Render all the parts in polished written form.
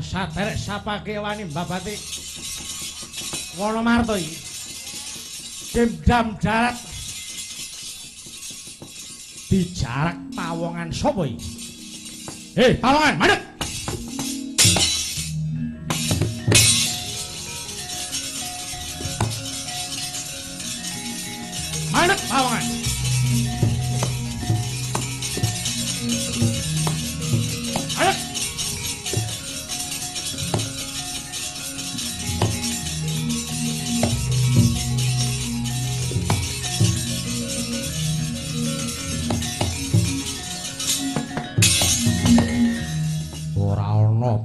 Saterek sapake wani mbabati Wonomarta iki. Dendam darat dijarak pawongan sapa iki? Hei, pawongan, mandek. Mandek pawongan. Mandek.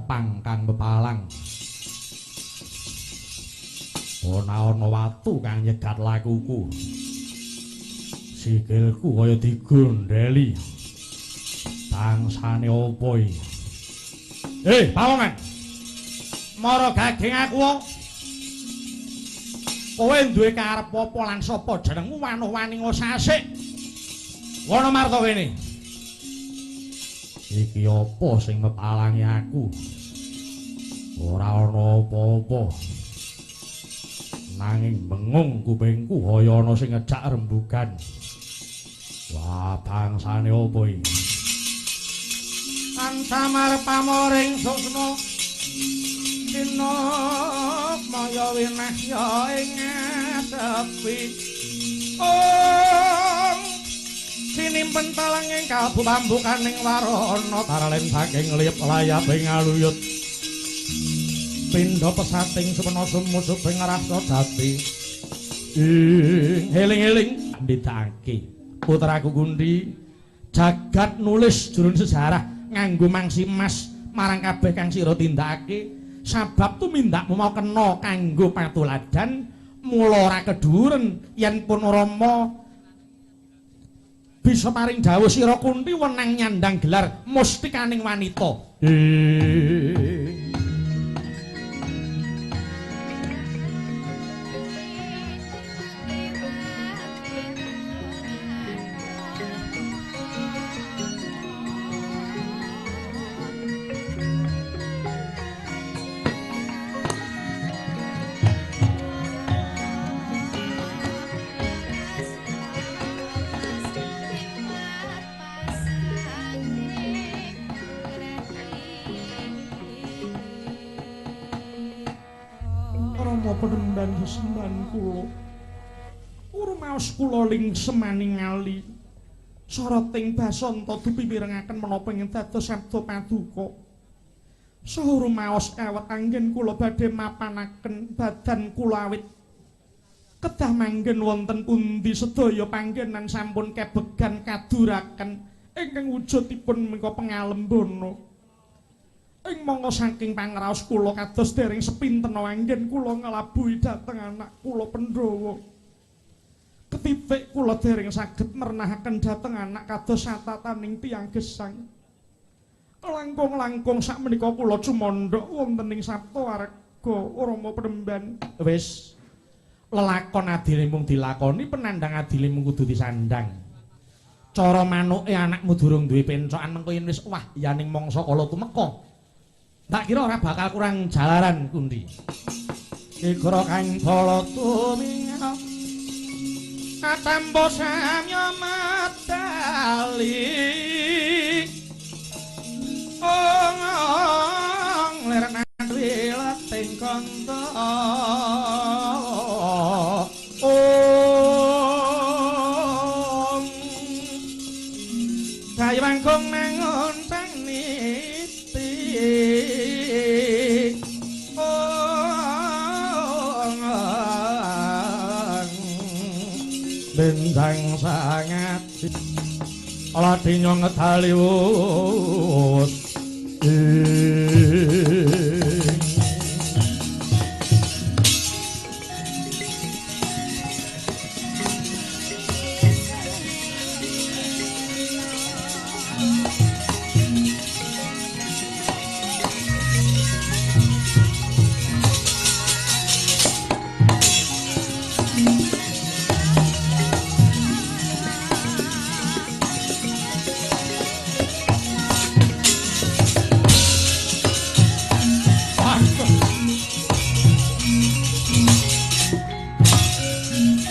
Pang kang pepalang ora ana watu kang nyegat lakuku, sikilku kaya digondeli. Bangsane opo iki? Pawongan, mara gaging aku. Kowe duwe karep apa lan sapa jenengmu? Wanuh wani ngosasik Wonomarta kene. Iki apa sing mepalangi aku? Ora ana apa-apa. Nanging bengung kupingku kaya ana sing ngejak rembugan. Wah, bangsane apa iki? Ansamar pamoring suksma sinok maya winahya ing asepi. Om sinimpen talang ing kalbu pambukaning warana taralem saking liyep layaping aluyut. Pindha pesating supena sumusuping rasa jati. Ing eling-eling ndidakake putraku Kundi, jagat nulis jroning sejarah nganggo mangsi emas marang kabeh kang sira tindakake. Sabab tumindakmu mau kena kanggo patuladan, mula ora keduren yen pun Rama bisa paring dawuh sira Kunti wenang nyandang gelar mustikaning wanita. Penemban sesembahan kula rumaos kula lingsemaning ngali soroting basanta dupi mirengaken menapa ing dados sabda paduka. Saha rumaos awet anggen kula badhe mapanaken badan kula awit kedah manggen wonten pundi sedaya panggenan sampun kebegan kaduraken ingkang wujudipun menika pengalembana. Ing mangka saking pangraos kula kados dereng sepinten anggen kula nglabuhi dhateng anak kula Pandhawa. Ketitik kula dereng saged mernahaken dhateng anak kados satataning tiyang gesang. Langkung-langkung sakmenika kula cumandhak wonten ing Saptawarga Rama Penemban. Wis lelakon adile mung dilakoni, penandang adile mung kudu disandang. Cara manuke anakmu durung duwe pencokan mengko yen wis wah yaning mangsa kala tumeka. Tak kira ora bakal kurang jalaran Kundi. Ikra kang bala tuminga katampa samya medali. Ong lir wilating kanta. Om Dayawangkung nangun paniti. sangati ladinya ngedali wus.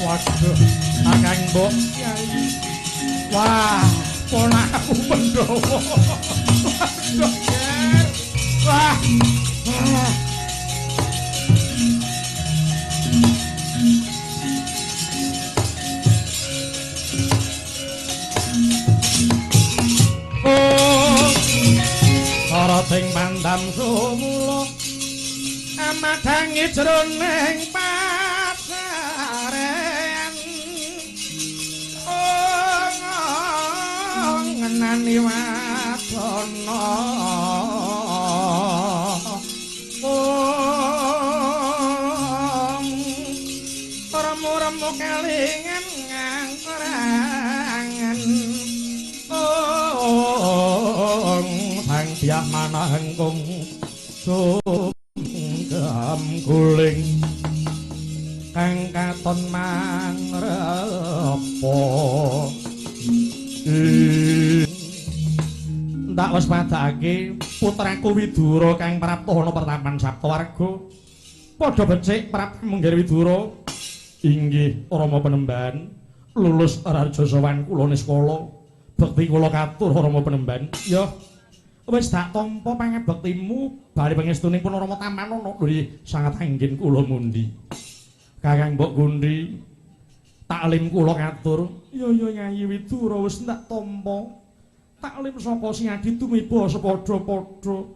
Waduh, Kakang Mbok Kyai. Wah, ponakku Pandhawa. Waduh, Ger. Wah. Oh, soroting pandam sumula amadhangi jroning pasarean. Ngenani wadana remu-remu kelingan ngangkrangan. Sang biak manahengkung sumgam guling kang katon mangrepa. Ndak wis padhake putraku Widura kang prapta ana pertapan Saptawarga. Padha becik prapta Munggir Widura. Inggih Rama Penemban, lulus raja sowan kula niskala. Bekti kula katur Rama Penemban. Ya wis dak tampa pangabektimu bali pangestuning pun Rama tampanana. Lho sangat anggen kula mundi. Kakang Mbok Gundi, taklim kula katur. Ya ya Nyai Widura wis ndak tampa. Taklim saka sing adi tumiba sepadha-padha.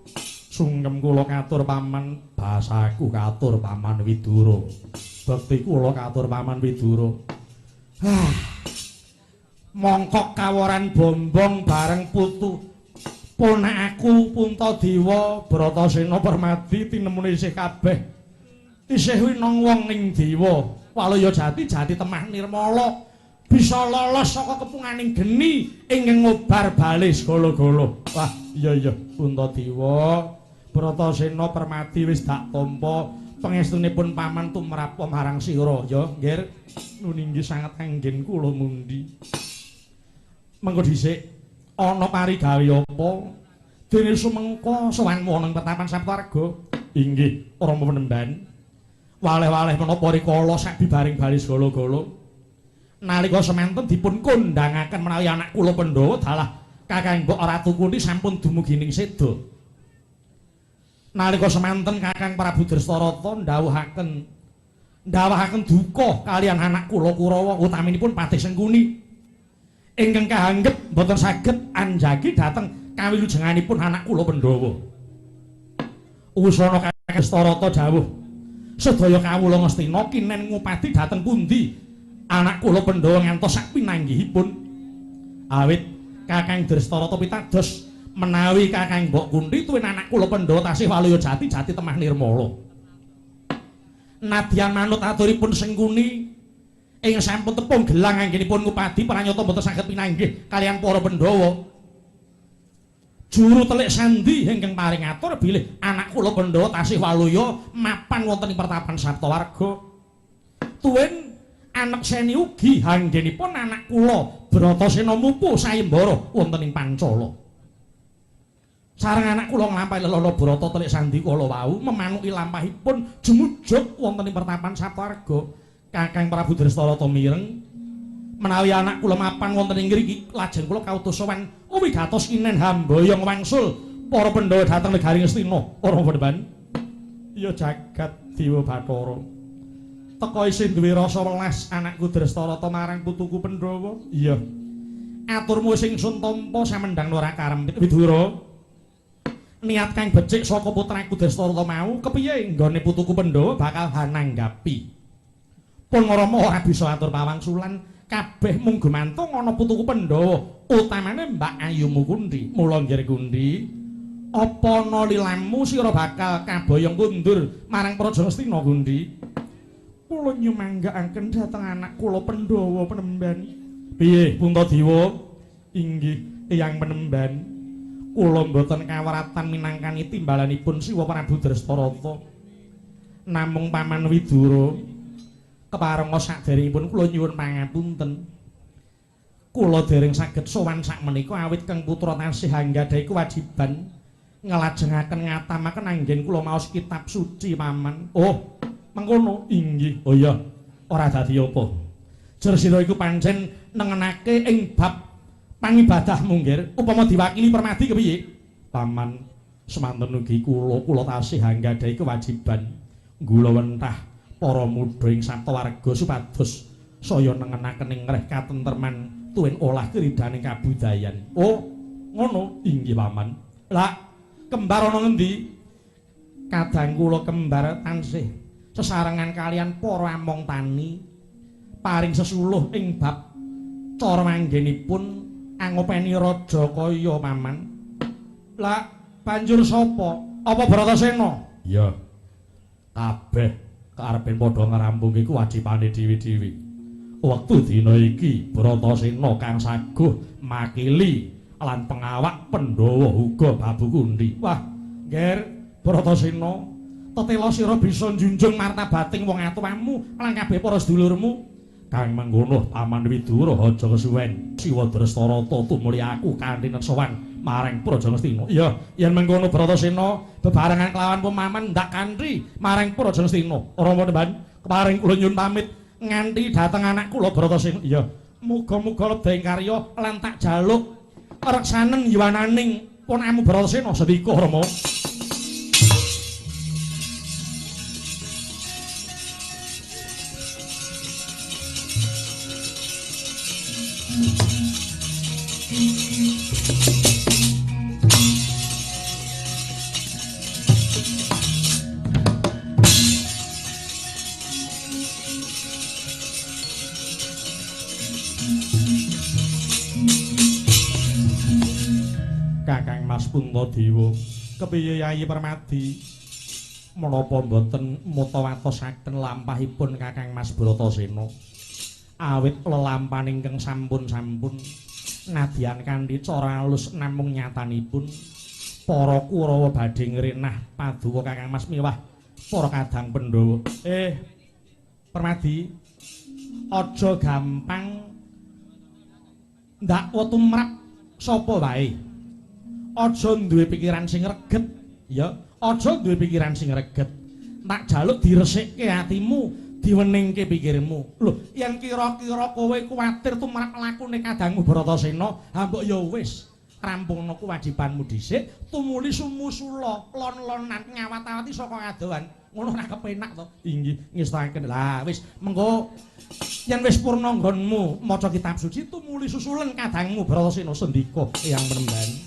Sungkem kula katur paman, basaku katur paman Widura. Bekti kula katur paman Widura. Ah. Mongkok kaworan bombong bareng putu. Ponakku Puntadewa Bratasena Permadi tinemune isih kabeh. Isih winong wong ing dewa. Waluya jati jati temah nirmala. Bisa lolos saka kepunganing geni ingkang ngobar bali segala-gala. Wah, iya iya Puntadewa Bratasena Permadi wis dak tampa pangestunipun paman tumrap marang sira ya, Nggir. Nun inggih sanget anggen kula mundi. Mengko dhisik ana parigawe apa? Dene sumengko sowanmu ana ing petapan Saptawarga. Inggih Rama Penemban. Waleh-waleh menapa rikala sabibaring bali segala-gala. Nalika semanten dipun kondhangaken menawi anak kula Pandhawa dalah Kakang Mbok Ratu Kunti sampun dumugi ning seda. Nalika semanten Kakang Prabu Drestarata ndhawuhaken duka kalian anak kula Kurawa utaminipun Patih Sengkuni ingkang kaanggep boten saged anjagi dhateng kawilujenganipun anak kula Pandhawa. Usana Kakang Drestarata dawuh, sedaya kawula Ngastina kinen ngupadi dhateng pundi anak kula Pandhawa ngantos sak pinanggihipun. Awit Kakang Drestarata pitados menawi Kakang Mbok Kunti tuwin anak kula Pandhawa tasih waluya jati jati temah nirmala. Nadyan manut aturipun Sengkuni ing sampun tepung gelang anggenipun ngupadi pranyata boten saged pinanggih kaliyan para Pandhawa. Juru telik sandi ingkang paring atur bilih anak kula Pandhawa tasih waluya mapan wonten ing pertapan Saptawarga. Tuwin anekseni ugi anggenipun anak kula Bratasena mupu sayembara wonten ing Pancala. Sareng anak kula nglampahi lelana Brata telik sandi kala wau memanuki lampahipun jumujuk wonten ing pertapan Saptawarga. Kakang Prabu Drestarata mireng menawi anak kula mapan wonten ing ngriki lajeng kula kautus sowan wigatos inen hamboyong wangsul para Pandhawa dhateng negari Ngastina. Ora Penemban. Ya jagat Dewa Bathara. Teka isih duwe rasa welas anakku Drestarata marang putuku Pandhawa. Iya. Aturmu sing sun tampa samendang ora karem Widura. Niat kang becik saka putraku Drestarata mau kepiye nggone putuku Pandhawa bakal hananggapi. Pun Rama ora bisa atur pawangsulan Kabeh mung gumantung ana putuku Pandhawa, utamane Mbak Ayumu Kundi. Mula nggir Kundi, apa ana lilamu sira bakal kaboyong kundur marang Praja Ngastina Kundi? Kula nyumanggaaken dhateng anak kula Pandhawa penemban. Piye Puntadewa? Inggih, Eyang penemban. Kula mboten kawaratan minangkani timbalanipun Siwa Prabu Drestarata. Namung Paman Widura keparenga saderengipun kula nyuwun pangapunten. Kula dereng saged sowan sakmenika awit Kang Putra tasih anggadhahi kewajiban nglajengaken ngatamaken anggen kula maos kitab suci Paman. Oh, mengkono? Inggih. Oh iya, ora dadi apa. Jer sira iku pancen nengenake ing bab pangibadahmu nggir, upama diwakili Permadi kepiye? Paman, semanten ugi kula tasih anggadhahi kewajiban nggulawentah para mudha ing saptawarga supados saya nengenaken ing ngreh katentreman tuwin olah kridaning kabudayan. Oh, ngono? Inggih Paman. Lah, kembar ana ngendi? Kadang kula kembar tansih sesarengan kalian para among tani paring sesuluh ing bab cara manggenipun angopeni raja kaya Paman. Lah, banjur sapa? Apa Bratasena? Iya. Kabeh karepen padha ngrampungke kewajibane dhewe-dhewe. Wektu dina iki Bratasena kang saguh makili lan pengawak Pandhawa uga Babu Kundi. Wah, Ngger Bratasena, tetela sira bisa njunjung martabating wong atuwamu lan kabeh para sedulurmu. Kang mengkono Paman Widura aja kesuwen. Siwa Drestarata tumuli aku kanthi sowan marang Praja Ngastina. Iya, yen mengkono Bratasena bebarengan kelawan pemaman ndak kanthi marang Praja Ngastina. Rama Nemban, keparing kula nyuwun pamit nganti dhateng anak kula Bratasena. Iya, muga-muga lebih karya lan tak jaluk reksanen yuwananing ponamu Bratasena. Sendika Rama. Kakang Mas Puntadewa, kepiye Yayi Permadi? Menapa mboten mutawatosaken lampahipun Kakang Mas Bratasena? Awit lelampahan ingkang sampun-sampun nadyan kanthi cara alus namung nyatanipun para Kurawa badhe ngrenah paduka Kakang Mas miwah para kadang Pandhawa. Permadi, aja gampang ndakwa tumrap sapa wae. Aja duwe pikiran sing reget, ya. Aja duwe pikiran sing reget. Tak jaluk diresikke atimu, diweningke pikirmu. Lho, yen kira-kira kowe kuwatir tumrap lakune kadangmu Bratasena, ha mbok ya wis rampungno kewajibanmu dhisik, tumuli sumusula, lon-lonan ngawat-awati saka kadohan. Ngono ora kepenak to? Inggih, ngestaken. Lah wis, mengko yen wis purna nggonmu maca kitab suci, tumuli susulen kadangmu Bratasena. Sendika Eyang Penemban.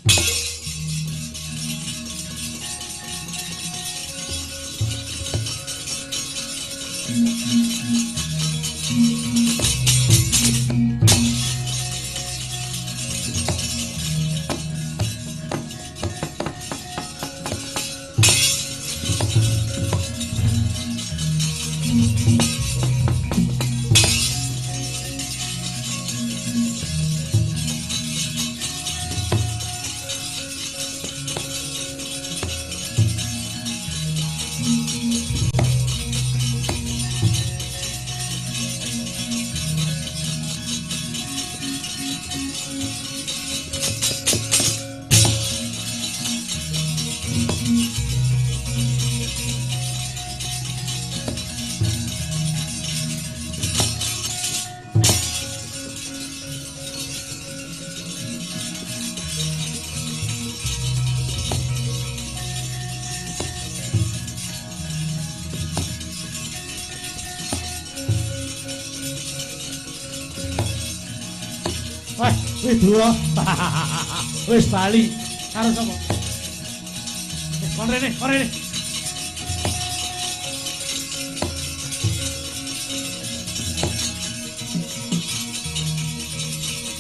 Wah, Widura. Wis bali karo sapa? Kon rene, kon rene.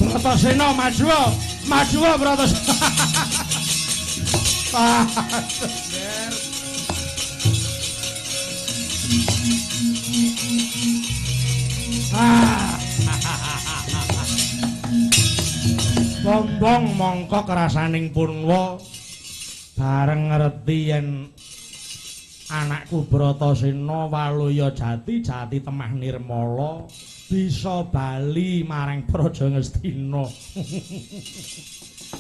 Bratasena maju, maju Bratasena. Bombong mongko kerasaning Purwa bareng ngerti yen anakku Bratasena waluya jati jati temah nirmala bisa bali marang Praja Ngastina.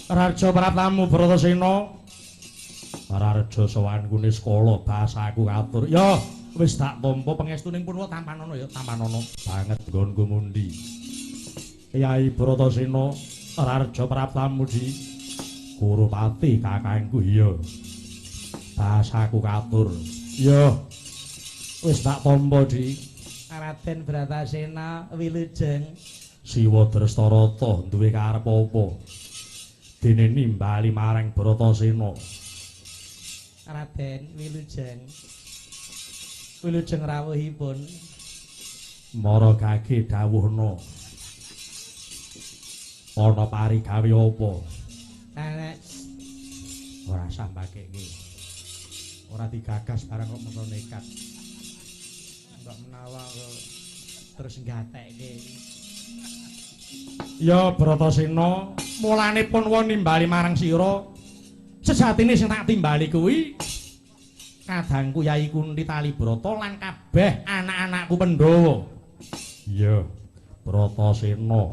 Raja Pratamu Bratasena, Raja sowanku niskala basaku katur. Ya wis tak tampa pangestuning Purwa, tampanana ya, tampanana banget nggonku mundi. Kyai Bratasena, Raja Pratamu di Kurupati kakangku, iya basaku katur. Ya wis tak tampa di. Raden Bratasena wilujeng. Siwa Drestarata duwe karep apa? Dene nimbali marang Bratasena. Raden wilujeng. Wilujeng rawuhipun. Mara gage dawuhna. Ana parigawe apa? Anak ora sah mbakeke. Ora digagas barang kok mengko nekat. Mbok menawa terus nggatekke. Ya Bratasena, mulane pun nimbali marang sira. Sejatine sing tak timbali kuwi kadangku Yai Kunti Talibrata lan kabeh anak-anakku Pandhawa. Iya, Bratasena,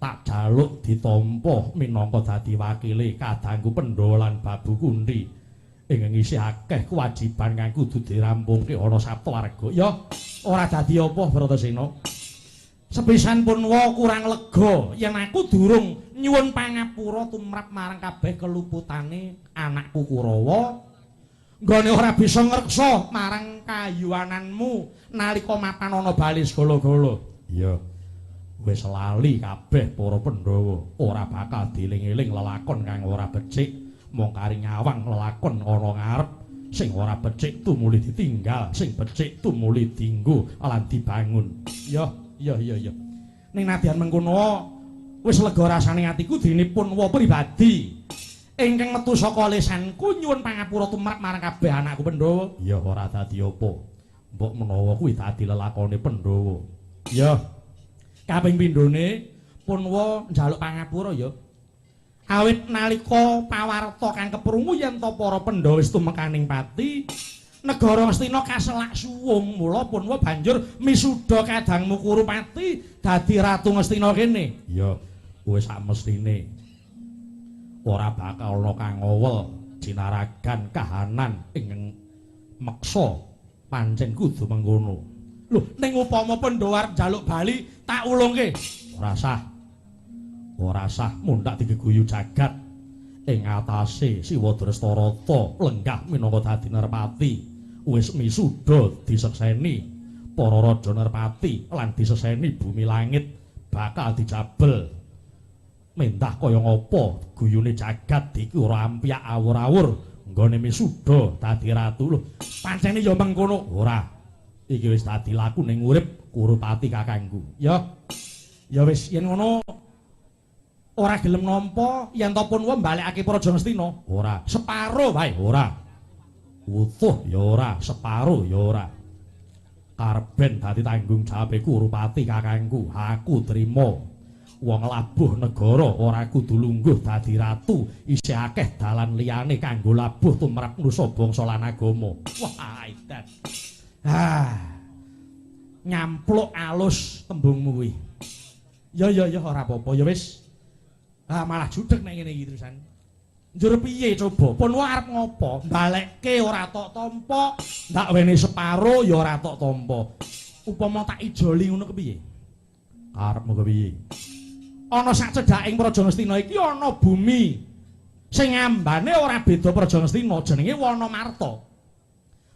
tak jaluk ditampa minangka dadi wakile kadangku Pandhawa lan Babu Kunti. Ing ngisi akeh kewajiban kang kudu dirampungke ana saptawarga. Ya, ora dadi apa Bratasena. Sepisan Punwa kurang lega yen aku durung nyuwun pangapura tumrap marang kabeh keluputane anakku Kurawa. Nggone ora bisa ngreksa marang kayuwananmu nalika mapan ana balis gala-gala. Iya. Wis lali kabeh para Pandhawa, ora bakal dieling-eling lelakon kang ora becik. Mung kari nyawang lelakon ana ngarep, sing ora becik tumuli ditinggal, sing becik tumuli dinggo lan dibangun. Ya, ya, ya, ya. Ning nadyan mengkono wis lega rasane atiku dene Punwa pribadi ingkang metu saka lesanku nyuwun pangapura tumrap marang kabeh anakku Pandhawa. Ya ora dadi apa. Mbok menawa kuwi dadi lelakone Pandhawa. Ya. Kaping pindhone Punwa njaluk pangapura ya. Awit nalika pawarta kang keprungu yen ta para Pandhawa wis tumekaning pati, negara Ngastina kaselak suwung, mula Punwa banjur misuda kadangmu Kurupati dadi ratu Ngastina kene. Iya, wis samestine ora bakal ana kang ngowel jinaragan kahanan ing meksa pancen kudu mengkono. Lho, ning upama Pandhawa arep njaluk bali tak ulungke. Ora sah. Ora sah mundhak digeguyu jagat ing atase Siwa Drestarata lenggah minangka dadi Nerpati. Wis misuda disekseni para raja Nerpati lan disekseni bumi langit bakal dijabel. Mentah kaya ngapa guyune jagat dikira ampyak awur-awur nggone misuda dadi ratu. Lho, pancene ya mengkono. Ora. Iki wis dadi laku ning urip Kurupati kakangku. Ya. Ya wis yen ngono ora gelem nampa yen ta Punwa mbalekake Praja Ngastina. Ora. Separo wae ora. Utuh ya ora, separo ya ora. Karben dadi tanggung jawabe Kurupati kakangku. Aku trima. Wong labuh negara ora kudu lungguh dadi ratu, isih akeh dalan liyane kanggo labuh tumrap nusa bangsa lan agama. Wah, edan. Ah. Nyampluk alus tembungmu kuwi. Ya ya ya ora apa-apa ya wis. Ah malah judeg nek ngene iki terusan. Njur piye coba? Punwa arep ngopo? Balekke ora tok tampa, ndak wene separo ya ora tok tampa. Upama tak ijoli ngono kepiye? Karepmu kepiye? Ana sak cedhaking Praja Ngastina iki ana bumi sing ambane ora beda Praja Ngastina, jenenge Wanamarta.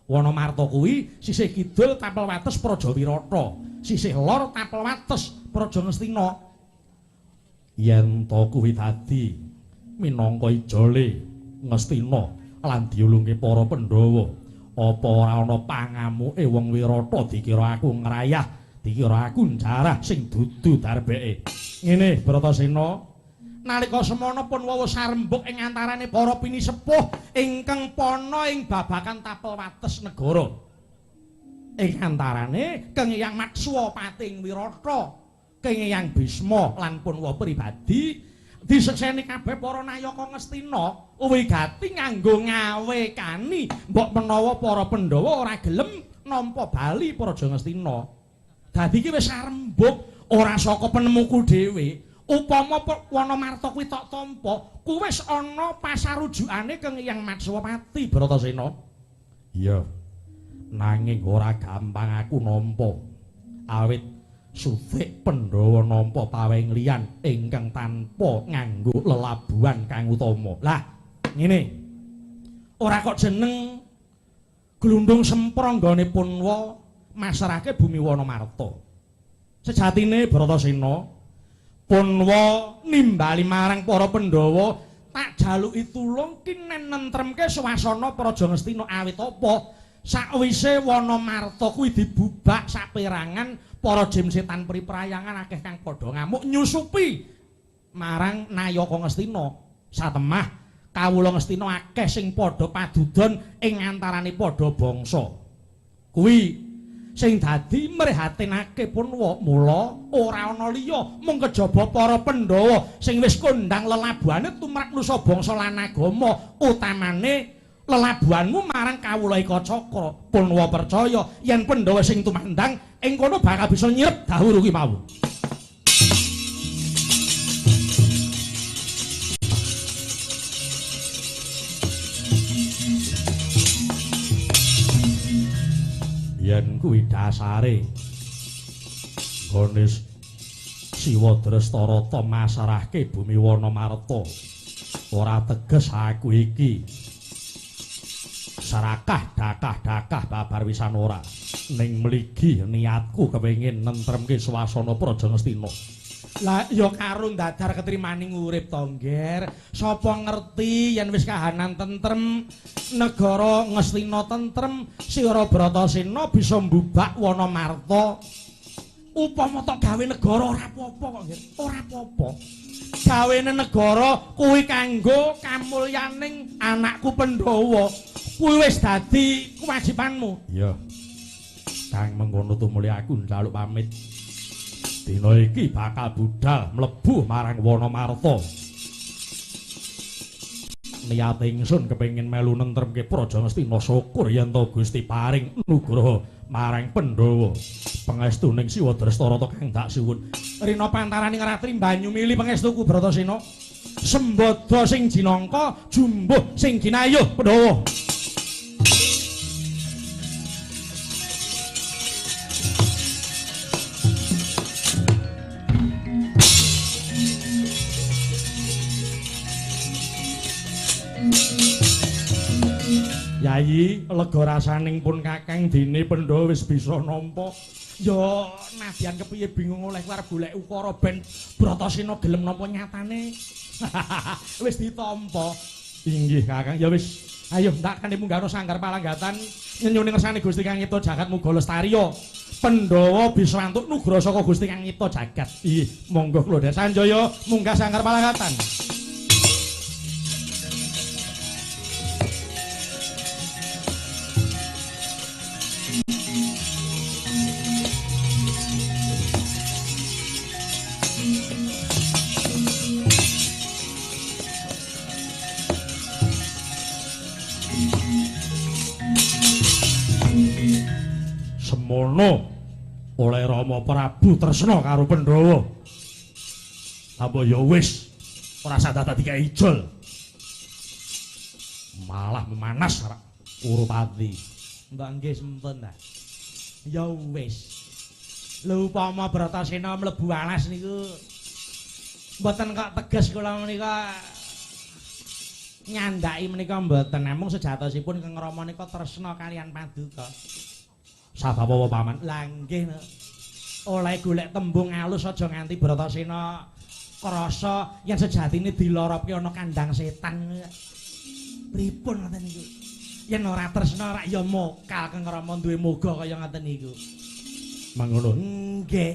Wanamarta kuwi sisih kidul tapel wates Praja Wirata, sisih lor tapel wates Praja Ngastina. Yen to kuwi dadi minangka ijole Ngastina lan diulungke para Pandhawa, apa ora ana pangamuke wong Wirata dikira aku ngrayah Dikira aku njarah sing dudu darbeke. Ngene Bratasena, nalika semana pun wawuh sarembug ing antarane para pinisepuh ingkang pana ing babagan tapel wates negara. Ing antarane Kang Hyang Matswapati ing Wirata, Kang Hyang Bisma lan Punwa pribadi disekseni kabeh para nayaka Ngastina wigati nganggo ngawekani mbok menawa para Pandhawa ora gelem nampa bali Praja Ngastina. Dadi iki wis arembug ora saka penemuku dhewe. Upama Wanamarta kuwi tok tampa, kuwi wis ana pasarujukane Kang Hyang Matswapati Bratasena. Iya. Nanging ora gampang aku nampa. Awit sutik Pandhawa nampa paweng liyan ingkang tanpa nganggo lelabuhan kang utama. Lah, ngene. Ora kok jeneng glundung sempranggane Punwa masrahke bumi Wanamarta. Sejatine Bratasena, Punwa nimbali marang para Pandhawa tak jaluki tulung kinen nentremke swasana Praja Ngastina awit apa sakwise Wanamarta kuwi dibubak saperangan para jim setan priprayangan akeh kang padha ngamuk nyusupi marang nayaka Ngastina. Satemah kawula Ngastina akeh sing padha padudon ing antarane padha bangsa. Kuwi sing dadi mrihatinake Punwa. Mula ora ana liya mung kejaba para Pandhawa sing wis kondhang lelabuhane tumrap nusa bangsa lan agama, utamane lelabuhanmu marang kawula Eka Cakra. Punwa percaya yen Pandhawa sing tumandang ing kono bakal bisa nyirep dahuru kuwi mau. Yen kuwi dasare nggone Siwa Drestarata masrahke bumi Wanamarta, ora teges aku iki serakah dakah-dakah babar wisan ora. Ning mligi niatku kepengin nentremke swasana Praja Ngastina. Lah ya karo ndadar ketrimaning urip to, Ngger. Sapa ngerti yen wis kahanan tentrem, negara Ngastina tentrem, Sira Bratasena bisa mbubak Wanamarta. Upama tok gawe negara ora apa-apa kok, Ngger. Ora apa-apa. Gawene negara kuwi kanggo kamulyaning anakku Pandhawa. Kuwi wis dadi kewajibanmu. Iya. Kang mengkono tumuli aku njaluk pamit. Dina iki bakal budal mlebu marang Wanamarta. Niat ingsun kepengin melu nentremke Praja Ngastina. Syukur yen to Gusti paring nugraha marang Pandhawa. Pangestuning Siwa Drestarata kang dak suwun. Rina pantaraning ratri banyu mili pangestuku Bratasena. Sembada sing jinangka, jumbuh sing ginayuh Pandhawa. Yayi, lega rasaning pun kakang dene Pandhawa wis bisa nampa. Ya nadyan kepiye bingung oleh arep golek ukara ben Bratasena gelem nampa nyatane. Wis ditampa. Inggih kakang, ya wis. Ayo ndak kene munggahno sanggar palanggatan nyenyune ngersane Gusti Kang Nyipta jagat muga lestariya. Pandhawa bisa antuk nugraha saka Gusti Kang Nyipta jagat. Inggih, monggo kula Sanjaya munggah sanggar palanggatan. Semono oleh Rama Prabu tresna karo Pandhawa. Apa ya wis ora sadar dadi kaya ijol. Malah memanas Kurupati. Mbak nggih sempun ta. Ya wis. Lho upama Bratasena mlebu alas niku mboten kok teges kula menika nyandhaki menika mboten, namung sejatosipun Kang Rama nika tresna kalian paduka. Sabab apa paman? Lah nggih. Oleh golek tembung alus aja nganti Bratasena krasa yen sejatine diloropke ana kandang setan. Pripun ngoten niku? Yen ora tresna rak ya mokal Kang Rama duwe moga kaya ngoten niku. Mangono nggih.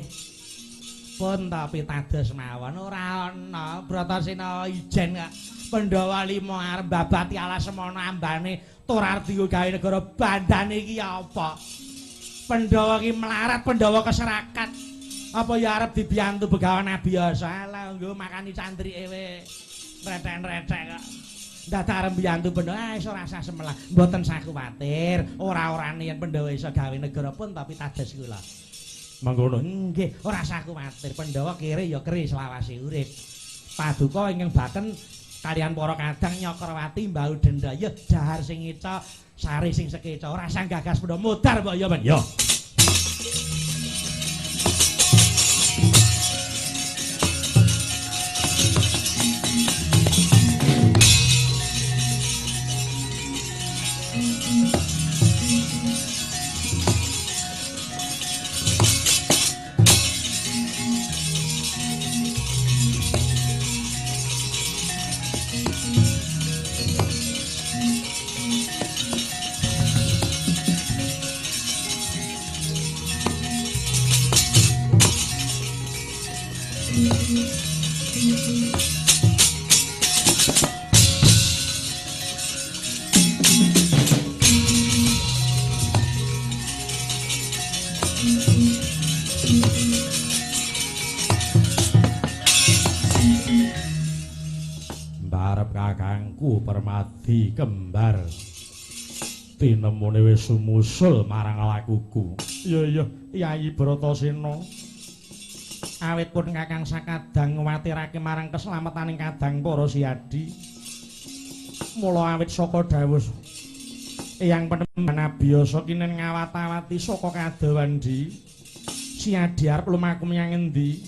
Pun tapi tados mawon ora ana Bratasena ijen kok. Pandhawa lima arep babati alas semono ambane tur arep dienggo gawe negara bandane iki apa? Pandhawa iki melarat, Pandhawa keserakat. Apa ya arep dibiyantu Begawan Abiyasa? Alah nggo makani candrike we. Rethek-rethek kok. Dadak arep mbiyantu Pandhawa, iso rasa semelah. Mboten sah kuwatir, ora-orane yen Pandhawa iso gawe negara pun tapi tados kula. Mangkono nggih, ora sah kuwatir. Pandhawa kere ya kere selawase urip. Paduka ingkang baken kalian para kadang Nyakrawati mbau denda ya dahar sing ngeca, sare sing sekeca. Ora sah gagas Pandhawa modar mbok ya, Men. Ya. Mbarep kakangku Permadi kembar tinemune wis sumusul marang lakuku. Iya iya Yayi Bratasena. Awit pun kakang sakadang nguwatirake marang keselametaning kadang para siadi. Mula awit saka dawuh Eyang Panembahan Abiyasa kinen ngawat-awati saka kadawandi. Siadi arep lumaku menyang endi?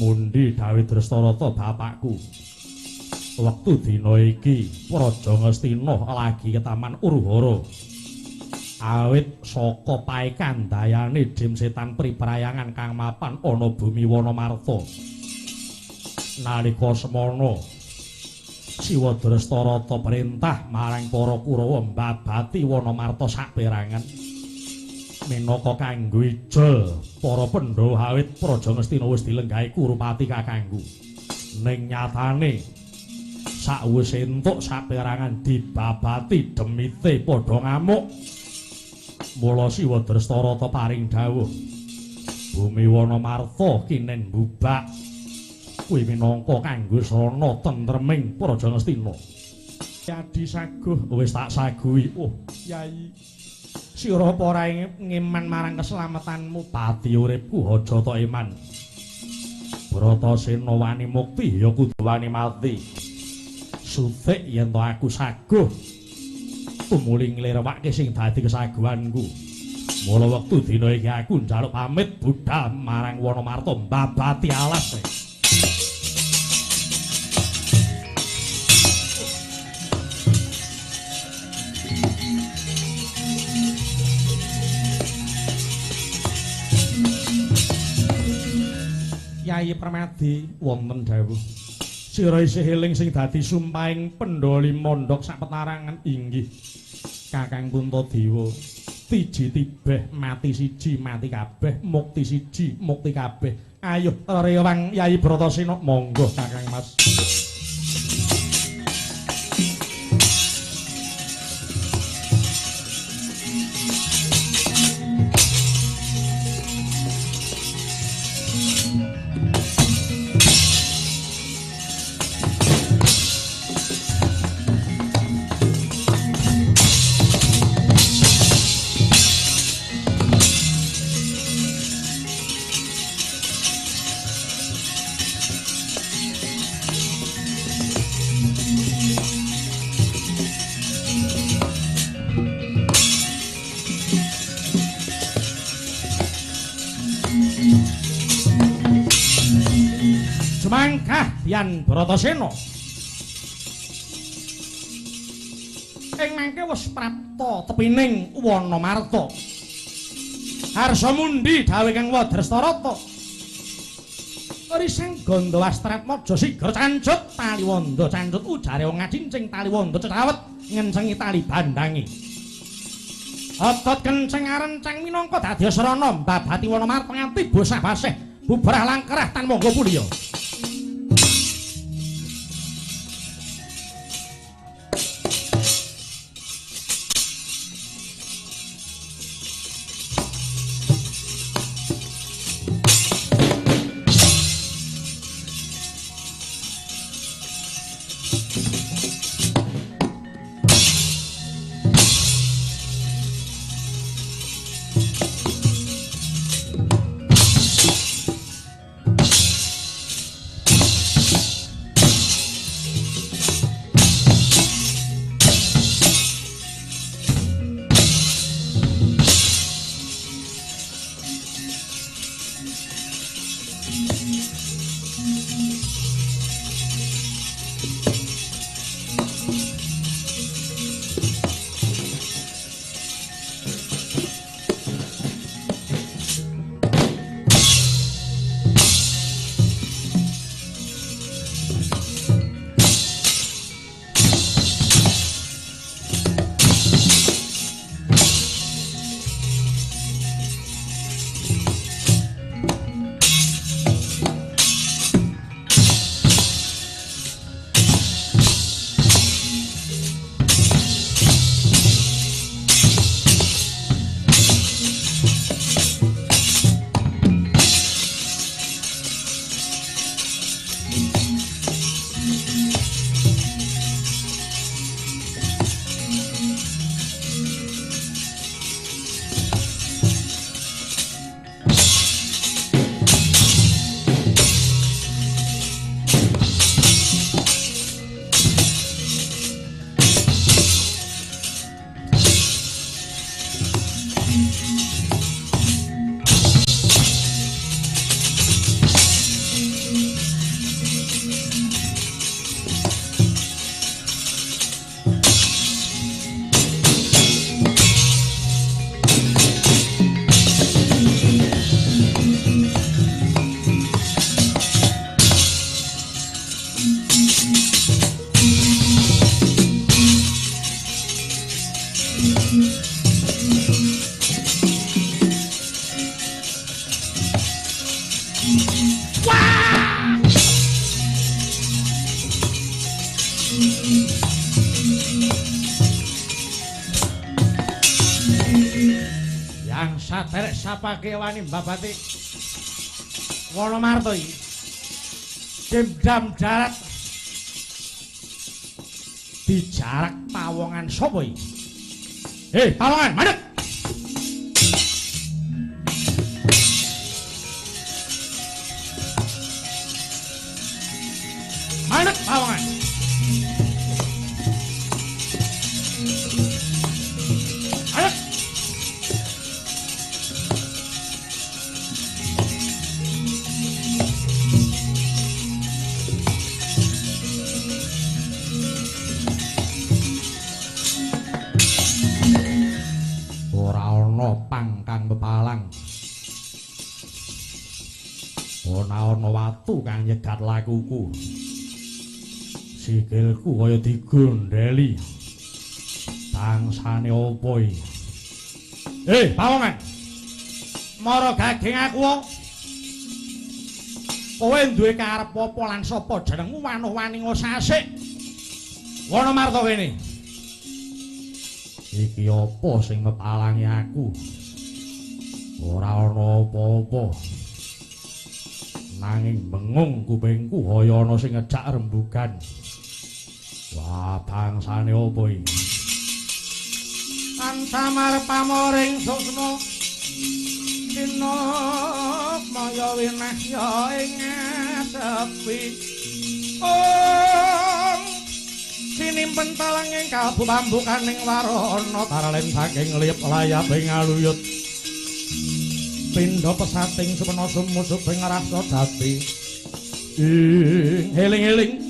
Mundi dawuh Drestarata bapakku. Wektu dina iki Praja Ngastina lagi ketaman Uruhara. Awit saka paekandayane Dim Setan Priprayangan kang mapan ana bumi Wanamarta. Nalika semana Siwa Drestarata perintah marang para Kurawa mbabati Wanamarta saperangan minangka kanggo ijol para Pandhawa awit Praja Ngastina wis dilenggahi Kurupati kakangku. Ning nyatane sakwise entuk saperangan dibabati demite padha ngamuk. Mula Siwa Drestarata paring dawuh bumi Wanamarta kinen bubak kuwi minangka kanggo sarana tentreming Praja Ngastina. Yadi saguh wis tak saguhi. Oh Yayi, sira apa ora ngeman marang keselamatanmu? Pati uripku aja tok iman. Bratasena wani mukti ya kudu wani mati. Sutik yen to aku saguh tumuli nglirwake sing dadi kesaguhanku. Mula wektu dina iki aku njaluk pamit budhal marang Wanamarta mbabati alas. Yayi Permadi wonten dawuh. Sira isih eling sing dadi sumpahing Pandhawa Limandhok sapetarangan inggih Kakang Puntadewa. Tiji tibeh mati siji mati kabeh, mukti siji mukti kabeh. Ayo rewang Yayi Bratasena, monggo Kakang Mas. Jemangkah Yan Bratasena. Ing mangke wis prapta tepining Wanamarta. Harsa mundi dawuh Kang Drestarata. Risang Gandha Wastratmaja sigra cancut tali wanda cancut ujare wong ngacincing tali wanda cecawet ngencengi tali bandangi. Otot kenceng arenceng minangka dadi srana mbabati Wanamarta nganti bosah baseh bubrah langkerah tan monggo puliya. Yang saderek sapake wani mbabati Wanamarta iki. Dendam darat dijarak pawongan sapa iki? Hei, pawongan, mandek! Mandek pawongan. Mandek. Ora ana pang kang pepalang. Ora ana watu kang nyegat lakuku. Sikilku kaya digondheli. Bangsane opo iki? Pawongan. Mara gaging aku. Kowe duwe karep apa lan sapa jenengmu wanuh wani ngosasik? Wanamarta kene. Iki apa sing mepalangi aku? Ora ana apa-apa. Nanging bengung kupingku kaya ana sing ngejak rembugan. Wah, bangsane apa iki? Antamar pamoring suksma kinok maya winahya ing asepi. Om sinimpen talanging kalbu pambukaning warana taralem saking liyep layaping aluyut. Pindha pesating supena sumusuping rasa jati. Ing eling-eling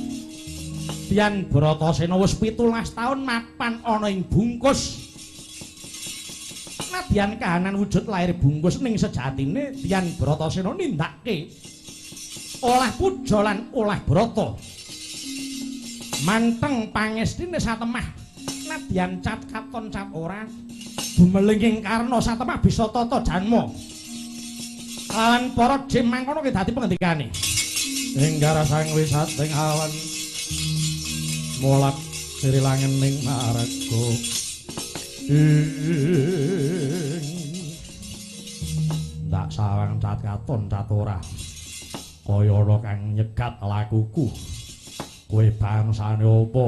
Tian Bratasena wis 17 taun mapan ana ing bungkus. Nadyan kahanan wujud lahir bungkus ning sejatine Tian Bratasena nindakake olah puja lan olah brata. Manteng pangestine satemah nadyan cat katon cat ora Dumelinging karna satemah bisa tata janma. Lan para jim mangkono ki dadi pengendikane. Ing garasang wisating awan molak sirilangen ning marga. Ing ndak sawang cat katon cat ora. Kaya ana kang nyegat lakuku. Kowe bangsane apa?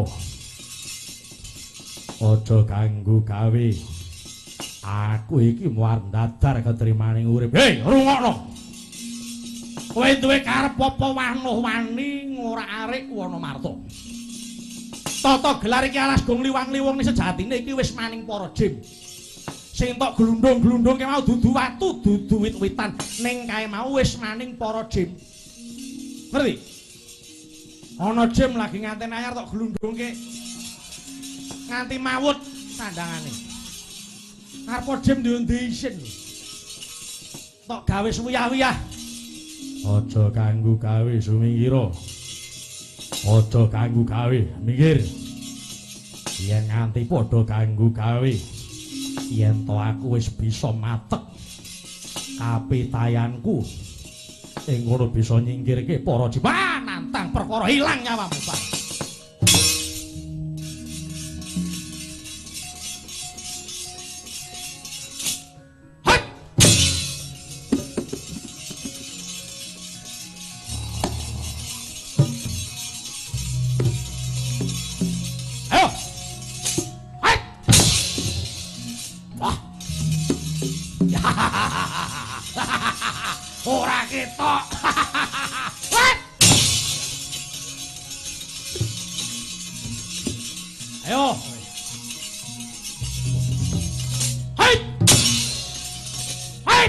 Aja ganggu gawe. Aku iki muar ndadar ketrimaning urip. Hei, rungokno. Kowe duwe karep apa wanuh-wani ngorak-arik Wanamarta. Tata gelar iki alas gong liwang-liwung sejatine iki wis maning para jim. Sing tok glundung-glundung ke mau dudu watu, dudu wit-witan, ning kae mau wis maning para jim. Ngerti? Ana jim lagi nganten anyar tok glundungke nganti mawut sandangane. Arep jim duwe isin. Tok gawe suwiyah-wiyah. Aja ganggu gawe sumingkira. Aja ganggu gawe, minggir. Yen nganti padha ganggu gawe, yen to aku wis bisa matek kapitayanku ing ngono bisa nyingkirke para jim. Wah, nantang perkara ilang nyawamu, Pak. Ora ketok. Ayo. Hai. Hai.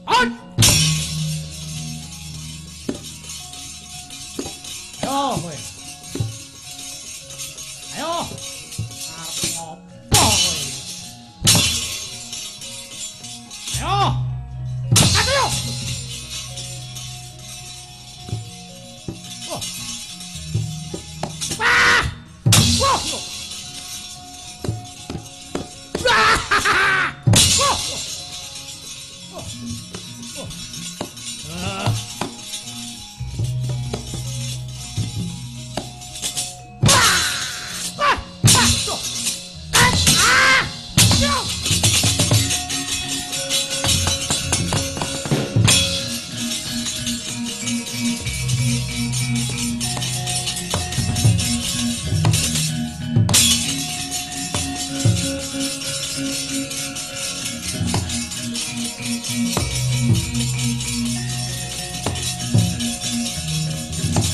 Hai. Ayo kowe. Ayo. Arep ngopo kowe? Ayo. Ayo. Oh. Wah! Wah! Wah! Wah! Wah! Wah! Ah!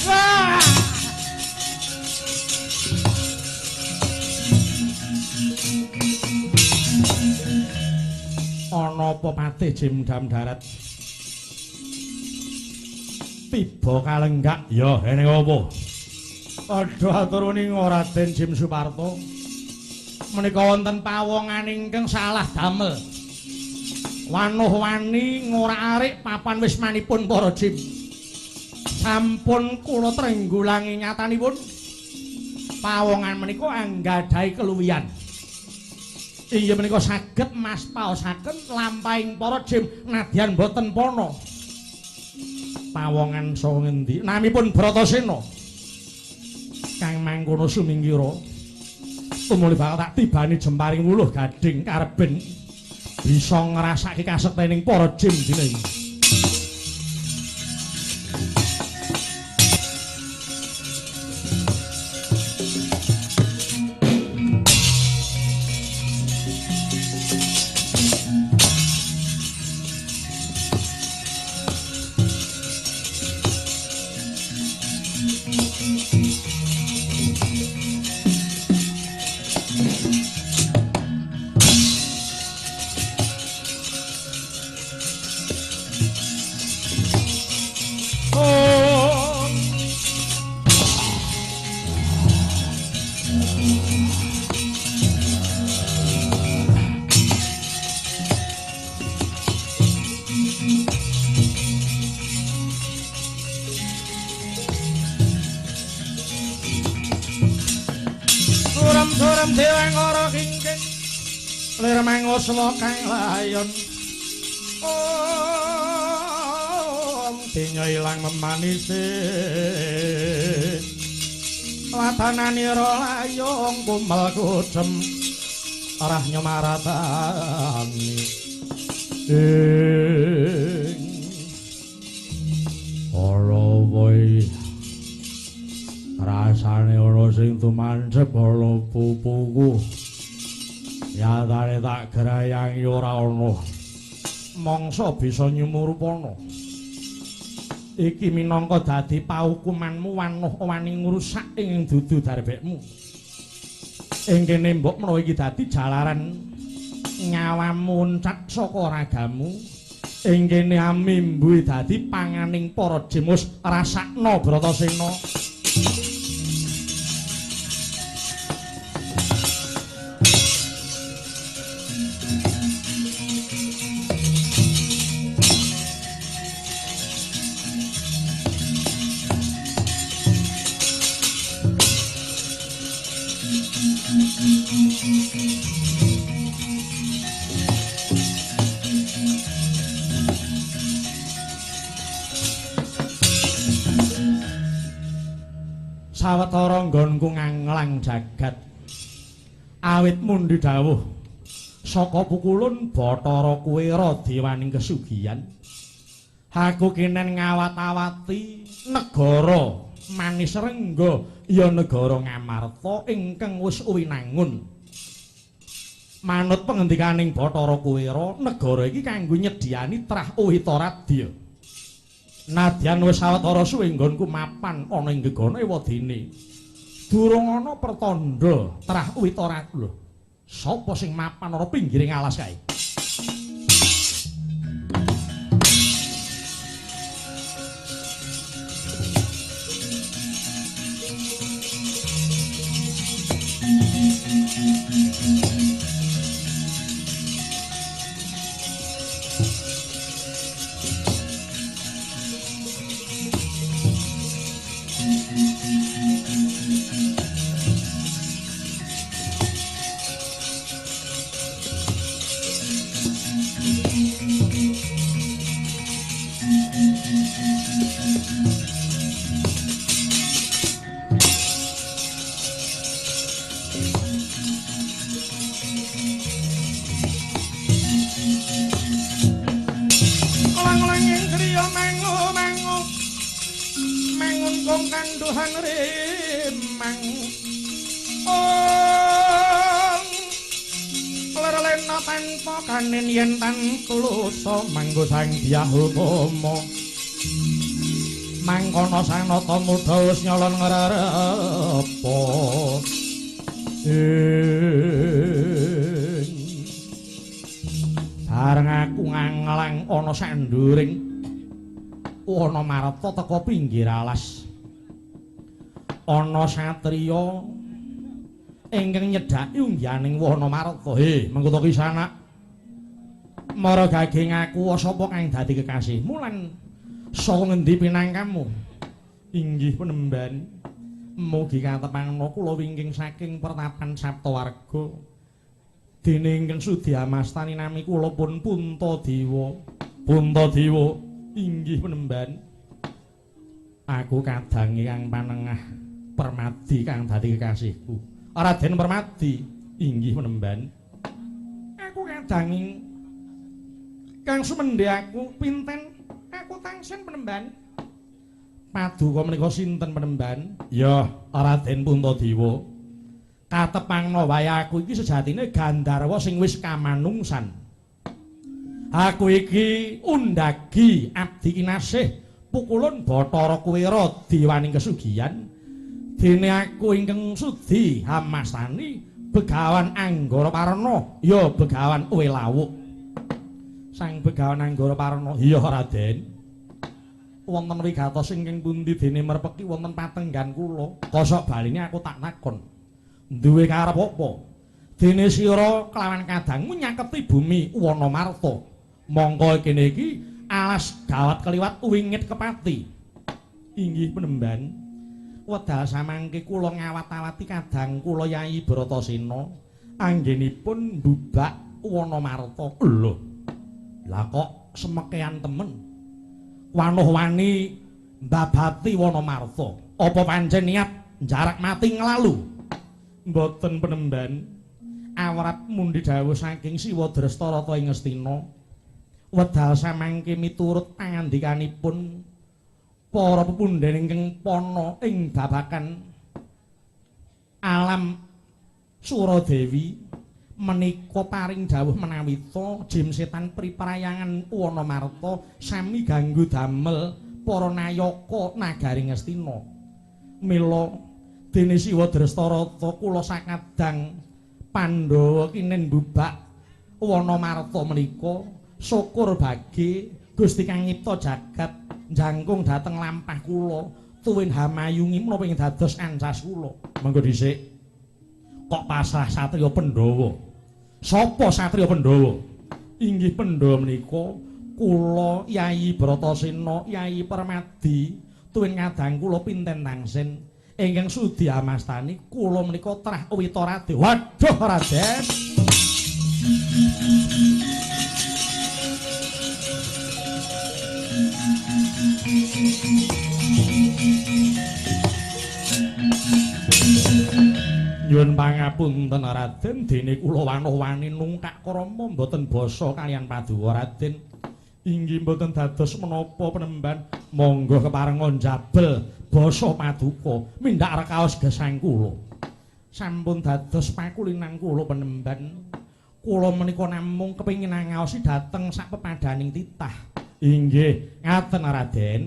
Ah! Ana apa patih jim dam darat? Tiba kalenggak ya eneng apa? Padha atur ning Raden Jim Suparto. Menika wonten pawongan ingkang salah damel. Wanuh-wani ngorak-arik papan wismanipun para jim. Sampun kula trenggulangi nyatanipun pawongan menika anggadhahi keluwihan. Inggih menika saged mas paosaken lampahing para jim nadyan boten pana. Pawongan saka ngendi? Namipun Bratasena. Kang mangkono sumingkira tumuli bakal tak tibani jemparing wuluh gading kareben bisa ngrasake kasektening para jim dina iki. Suram-suram dewangkara kingking. Lir manguswa kang layon. Om dinya ilang memanise. Watananira layung kumel kucem arah nyomaratani. Ing ora wae rasane ana sing tumancep ana pupuku. Nyatane tak grayangi ora ana. Mangsa bisa nyumurupana. Iki minangka dadi paukumanmu wanuh wani ngrusak ing dudu darbekmu. Ing kene mbok menawa iki dadi jalaran nyawamu uncat saka ragamu. Ing kene amimbu dadi panganing para jimus rasakna Bratasena. Sawetara nggonku nganglang jagat awit mundi dawuh saka pukulun Bathara Kuwera dewaning kesugihan. Aku kinen ngawat-awati negara Manis Rengga ya negara Ngamarta ingkang wis winangun. Manut pengendikaning Bathara Kuwera, negara iki kanggo nyediani trah Uhitaradya. Nadyan wis sawetara suwe nggonku mapan ana ing gegana ewadene. Durung ana pertandha trah Uhitaradya. Lho, sapa sing mapan ana pinggiring alas kae? Yen tan tulusa manggo Sang Dyah Utama mangkono Sang Nata Muda wis nyolon ngrerepa. Bareng aku nganglang ana sanduring ana marta teka pinggir alas ana satriya ingkang nyedhaki ungganing wana marta. He mengko to kisanak mara gage ngaku sapa kang dadi kekasihmu lan saka ngendi pinangkamu? Inggih penemban, mugi katepangna kula wingking saking pertapan Saptawarga. Dene ingkang sudi amastani nami kula pun Puntadewa. Puntadewa, inggih penemban. Aku kadang kang panengah Permadi kang dadi kekasihku. Raden Permadi, inggih penemban. Aku kadang kang sumendhe aku pinten aku tangsen penemban. Paduka menika sinten penemban? Ya Raden Puntadewa. Katepangna wae aku iki sejatine gandharwa sing wis kamanungsan. Aku iki undagi abdi kinasih pukulun Bathara Kuwera dewaning kesugihan. Dene aku ingkang sudi hamastani Begawan Anggara Parana ya Begawan Welawuk. Sang Begawan Anggara Parana, iya Raden. Wonten wigatos ingkang pundi dene merpeki wonten patenggan kula. Kosok baline aku tak takon. Duwe karep apa? Dene sira kelawan kadangmu nyaketi bumi Wanamarta. Mongko kene iki alas gawat keliwat wingit kepati. Inggih penemban. Wedal samangke kula ngawat-awati kadang kula Yayi Bratasena anggenipun mbubak Wanamarta. Lho. Lah kok semekean temen. Wanuh wani mbabati Wanamarta. Apa pancen niat jarak mati nglalu? Mboten penemban. Awrat mundi dawuh saking Siwa Drestarata ing Ngastina. Wedal samangke miturut pangandikanipun para pepundhen ingkang pana ing babagan alam Suradewi menika paring dawuh menawita jim setan priprayangan Wanamarta sami ganggu damel para nayaka nagari Ngastina. Mila dene Siwa Drestarata kula sakadang Pandhawa kinen bubak Wanamarta menika syukur bagi Gusti kang nyipta jagat jangkung dhateng lampah kula tuwin hamayungi menapa ing dados ancas kula. Monggo dhisik kok pasrah satriya Pandhawa. Sapa satriya Pandhawa? Inggih Pandhawa menika kula Yayi Bratasena, Yayi Permadi tuwin ngadang kula pinten tangsen ingkang sudi amastani kula menika trah Witarade. Waduh Raden. Nyuwun pangapunten Raden, dene kula wanuh-wani nungkak krama mboten basa kaliyan paduka Raden. Inggih mboten dados menapa penemban, monggo keparenga njabel basa paduka mindhak rekaos gesang kula. Sampun dados pakulinan kula penemban. Kula menika namung kepengin ngaosi dhateng sak pepadaning titah. Inggih, ngaten Raden.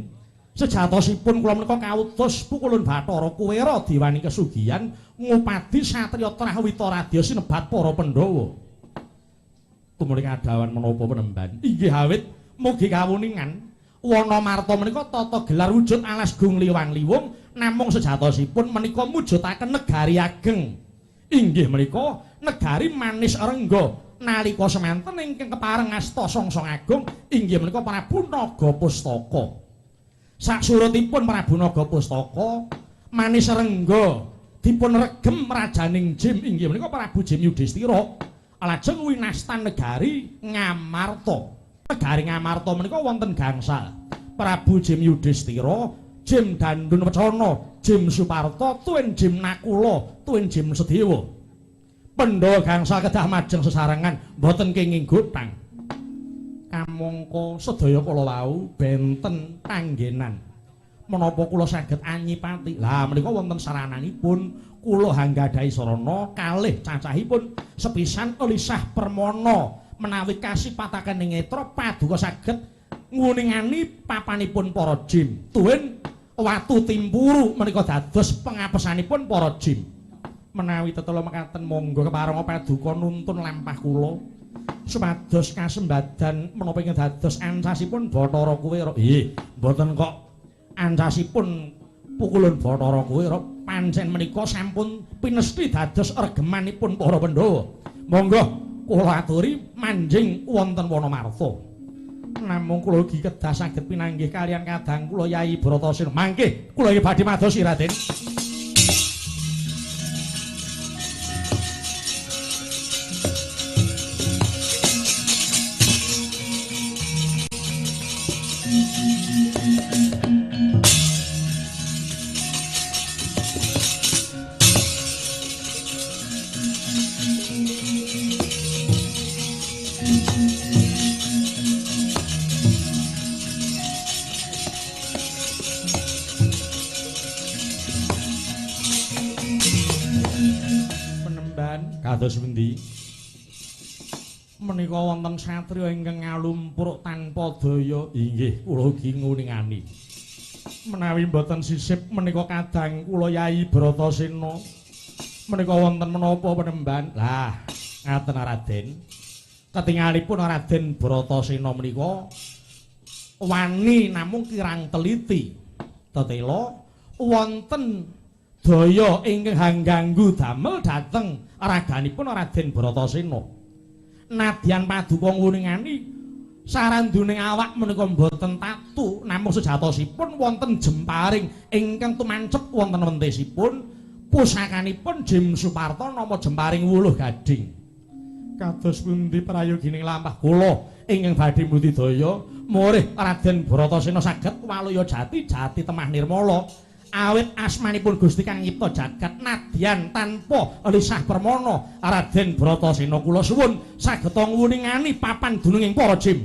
Sejatosipun kula menika kautus pukulun Bathara Kuwera diwani kesugihan ngupadi satriya trah Witaradya sinebat para Pandhawa. Tumuli kadawan menapa penemban? Inggih awit mugi kawuningan Wanamarta menika tata gelar wujud alas gung liwang-liwung namung sejatosipun menika mujudaken negari ageng. Inggih menika negari Manis Rengga. Nalika semanten ingkang kepareng asta songsong agung inggih menika Prabu Naga Pustaka. Saksurutipun Prabu Naga Pustaka Manis Rengga dipun regem rajaning Jim inggih menika Prabu Jim Yudhistira lajeng winastan negari Ngamarta. Negari Ngamarta menika wonten gangsal Prabu Jim Yudhistira, Jim Dandun Wecana, Jim Suparta, tuwin Jim Nakula, tuwin Jim Sedewa. Pandhawa gangsal kedah majeng sesarengan mboten kenging gotang. Kamangka sedaya kala wau benten panggenan. Menapa kula saged anyipati? Lah menika wonten sarananipun kula hanggadhahi sarana kalih cacahipun sepisan Elisah Permana menawi kasipataken ing netra paduka saged nguningani papanipun para jim. Tuwin watu timpuru menika dados pengapesanipun para jim. Menawi tetela mekaten monggo keparenga paduka nuntun lampah kula supados kasembadan menapa ingkang dados ancasipun Bathara Kuwera. Nggih, mboten kok ancasipun pukulun Bathara Kuwera, pancen menika sampun pinesthi dados regemanipun para Pandhawa. Monggo kula aturi manjing wonten Wanamarta. Namung kula ugi kedah saged pinanggih kaliyan kadang kula Yayi Bratasena. Mangke kula iki badhe madosi Raden. Kados pundi? Menika wonten satriya ingkang ngalumpruk tanpa daya. Inggih, kula ugi nguningani. Menawi mboten sisip menika kadang kula Yayi Bratasena. Menika wonten menapa penemban? Lah, ngaten Raden. Ketingalipun Raden Bratasena menika wani namung kirang teliti. Tetela wonten daya ingkang hangganggu damel dhateng raganipun Raden Bratasena. Nadyan paduka nguningani saranduning awak menika mboten tatu, namung sejatosipun wonten jemparing ingkang tumancep wonten wentesipun pusakanipun Jim Suparta nama jemparing wuluh gading. Kados pundi prayogining lampah kula ingkang badhe mbudidaya murih Raden Bratasena saged waluya jati jati temah nirmala awit asmanipun Gusti kang nyipta jagat nadyan tanpa lisah permana Raden Bratasena kula suwun saged ngwuningani papan dununging para jim.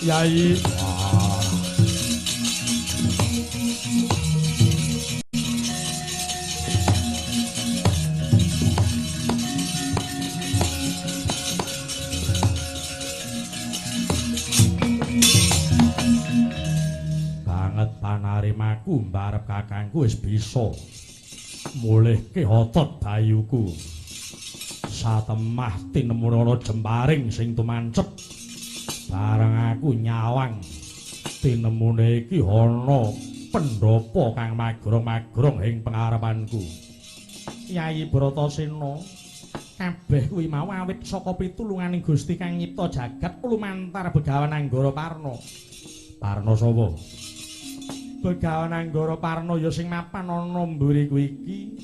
Yai, wah. Banget panarimaku mbarep kakangku wis bisa mulihke otot bayuku. Satemah tinemune ana jemparing sing tumancep. Bareng aku nyawang tinemune iki ana pendhapa kang magrong-magrong ing pengarepanku. Yai Bratasena, kabeh kuwi mau awit saka pitulunganing Gusti kang nyipta jagat lumantar Begawan Anggara Parna. Parna sapa? Begawan Anggara Parna ya sing mapan ana mburiku iki.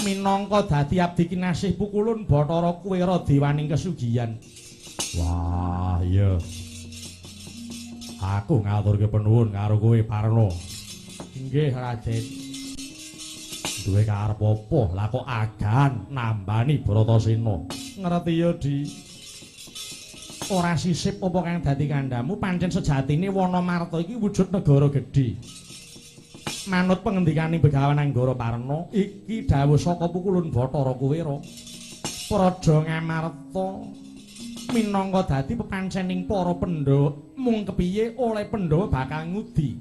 Minangka dadi abdi kinasih pukulun Bathara Kuwera dewaning kesugihan. Wah, iya. Aku ngaturke penuwun karo kowe, Parna. Nggih, Raden. Duwe karep apa? Lah kok agan nambani Bratasena. Ngerti ya, Di. Ora sisip apa kang dadi kandhamu, pancen sejatine Wanamarta iki wujud negara gedhe. Manut pengendikane Begawan Anggara Parna, iki dawuh saka pukulun Bathara Kuwera. Praja Ngamarta minangka dadi pepancening para Pandhawa, mung kepiye oleh Pandhawa bakal ngudi.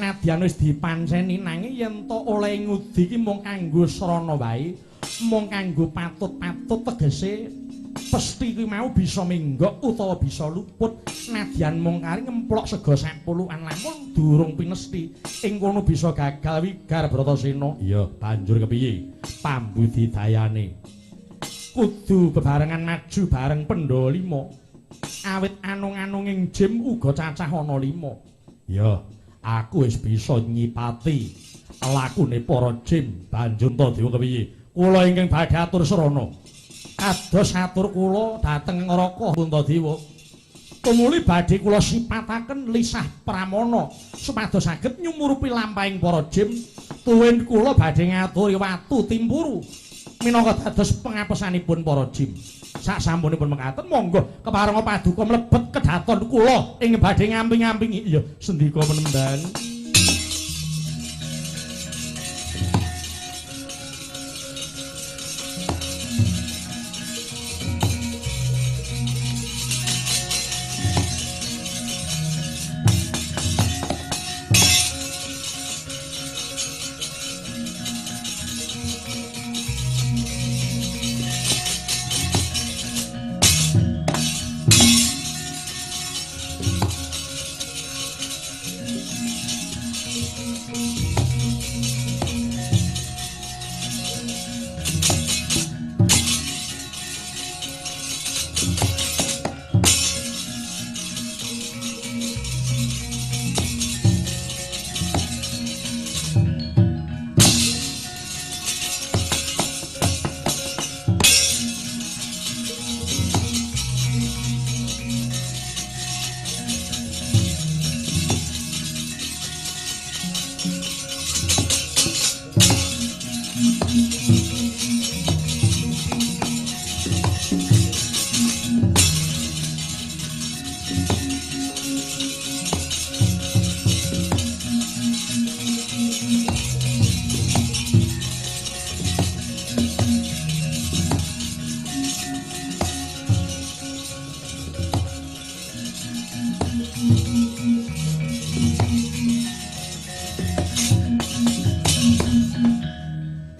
Nadyan wis dipanceni nanging yen to oleh ngudi iki mung kanggo srana wae, mung kanggo patut-patut tegese pesti kuwi mau bisa minggok utawa bisa luput. Nadyan mung kari ngemplok sega sapulukan lamun durung pinesti ing kono bisa gagal wigar Bratasena. Iya, banjur kepiye pambudidayane? Kudu bebarengan maju bareng Pandhawa lima. Awit anung-anunging jim uga cacah ana lima. Ya, aku wis bisa nyipati lakune para jim. Banjur Antadewa kepiye? Kula ingkang badhe atur srana. Kados atur kula dhateng Raka Puntadewa. Tumuli badhe kula sipataken lisah pramana supados saged nyumurupi lampahing para jim. Tuwin kula badhe ngaturi watu timpuru minangka dados pengapesanipun para jim. Sak sampunipun mekaten monggo keparenga paduka mlebet kedhaton kula ing badhe ngamping-ngampingi. Iya, sendika penemban.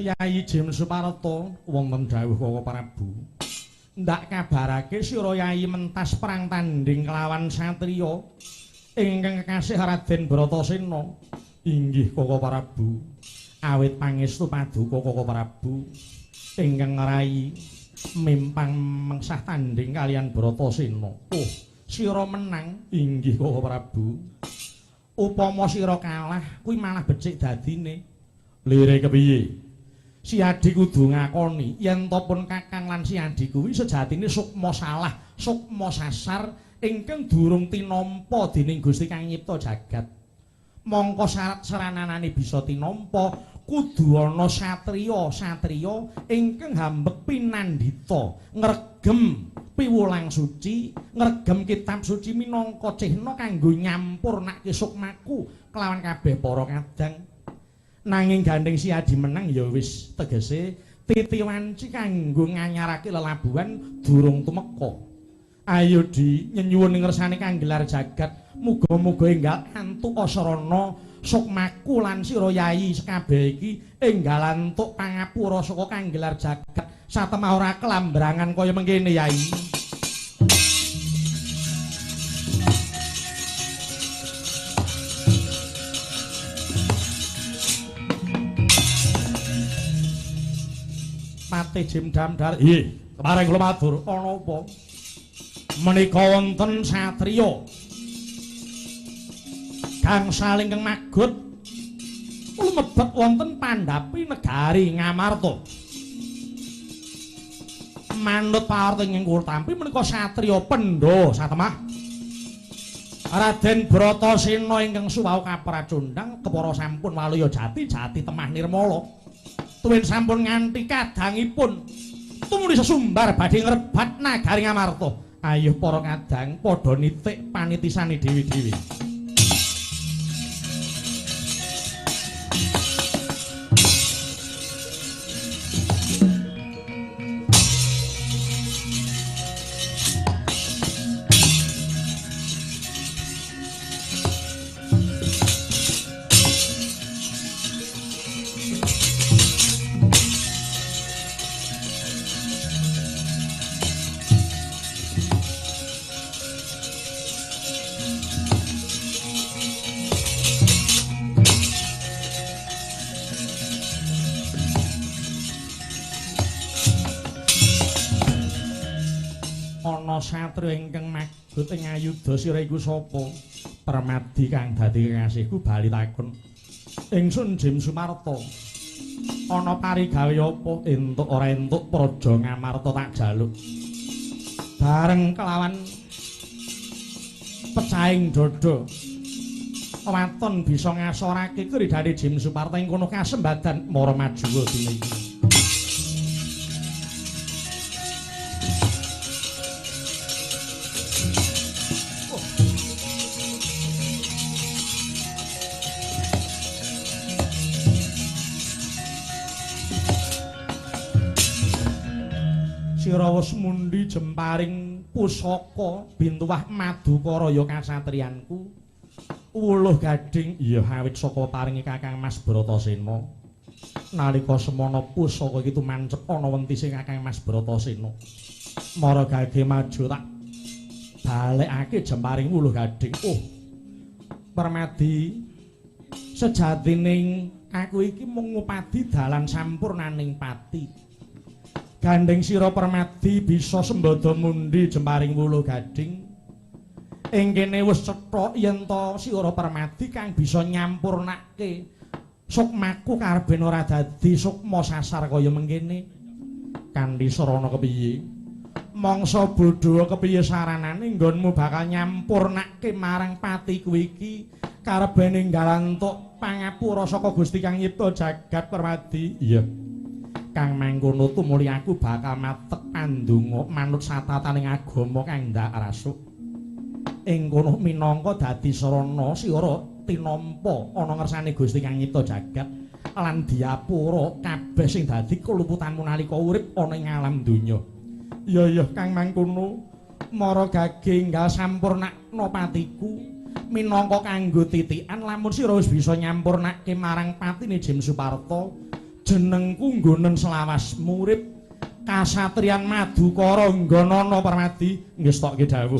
Kyai Jim Suparto wonten dawuh Kaka Prabu. Ndak kabarake sira Yai mentas perang tanding kelawan satriya ingkang kekasih Raden Bratasena. Inggih Koko Prabu. Awit pangestu paduka Koko Prabu ingkang ngrai mimpang mengsah tanding kalian Bratasena. Oh, sira menang. Inggih Koko Prabu. Upama sira kalah kuwi malah becik dadine. Lire kepiye? Si Adi kudu ngakoni yen to pun kakang lan si Adi kuwi sejatine sukma salah, sukma sasar ingkang durung tinampa dening Gusti Kang nyipta jagat. Mongko syarat serananane bisa tinampa kudu ana satriya-satriya ingkang hambek pinandhita, ngregem piwulang suci, ngregem kitab suci minangka cehna kanggo nyampurnake sukmaku kelawan kabeh para kadang. Nanging gandeng si Adi menang ya wis tegese titi wanci kanggo nganyarake lelabuhan durung tumeka. Ayo di nyenyuwun ngersane kang gelar jagat, muga-muga enggal antuk asrana sukmaku lan sira yai sekabeh iki enggal antuk pangapura saka kang gelar jagat satemah ora kelambrangan kaya mengkene yai. Pate Jim Damdar, nggih, kepareng kula matur, ana apa? Menika wonten satriya gangsal ingkang magut lumebet wonten pandhapi negari Ngamarta. Manut pawarta ingkang kula tampi menika satriya Pandhawa satemah Raden Bratasena ingkang suwau kapracundhang kepara sampun waluya jati jati temah nirmala. Tuwin sampun nganti kadangipun tumuli sesumbar badhe ngrebat nagari Ngamarta. Ayo para kadang padha nitik panitisane dhewe-dhewe. Satriya ingkang magut ing ayudha sira iku sapa? Permadi kang dadi kekasihku bali takon. Ingsun Jim Sumarta. Ana parigawe apa? Entuk ora entuk praja Ngamarta tak jaluk. Bareng kelawan pecahing dada. Waton bisa ngasorake kridhane Jim Sumarta ing kono kasembadan mara majuwa dina iki. Sira wis mundi jemparing pusaka bintuwah madukara ya kasatriyanku. Wuluh gading ya awit saka paringi Kakang Mas Bratasena. Nalika semana pusaka iki tumancep ana wentise Kakang Mas Bratasena. Mara gage maju tak balekake jemparing wuluh gading. Oh. Permadi sejatining aku iki mung ngupadi dalan sampurnaning pati. Gandeng sira Permadi bisa sembada mundi jemparing wuluh gading. Ing kene wis cetha yen to sira Permadi kang bisa nyampurnake sukmaku karben ora dadi sukma sasar kaya mengkene. Kanthi sarana kepiye? Mangsa bodho kepiye saranane nggonmu bakal nyampurnake marang patiku iki karebene enggal antuk pangapura saka Gusti Kang nyipta jagat Permadi. Iya. Kang mangkono tumuli aku bakal matek pandonga manut satataning agama kang ndak rasuk. Ing kono minangka dadi sarana sira tinampa ana ngersane Gusti Kang nyipta jagat lan diapura kabeh sing dadi keluputanmu nalika urip ana ing alam donya. Ya ya kang mangkono mara gage enggal sampurnakna patiku minangka kanggo titikan lamun sira wis bisa nyampurnake marang patine Jim Suparta. Jenengku nggonen selawas murip Kasatriyan Madukara nggonana Permadi ngestokke dawuh.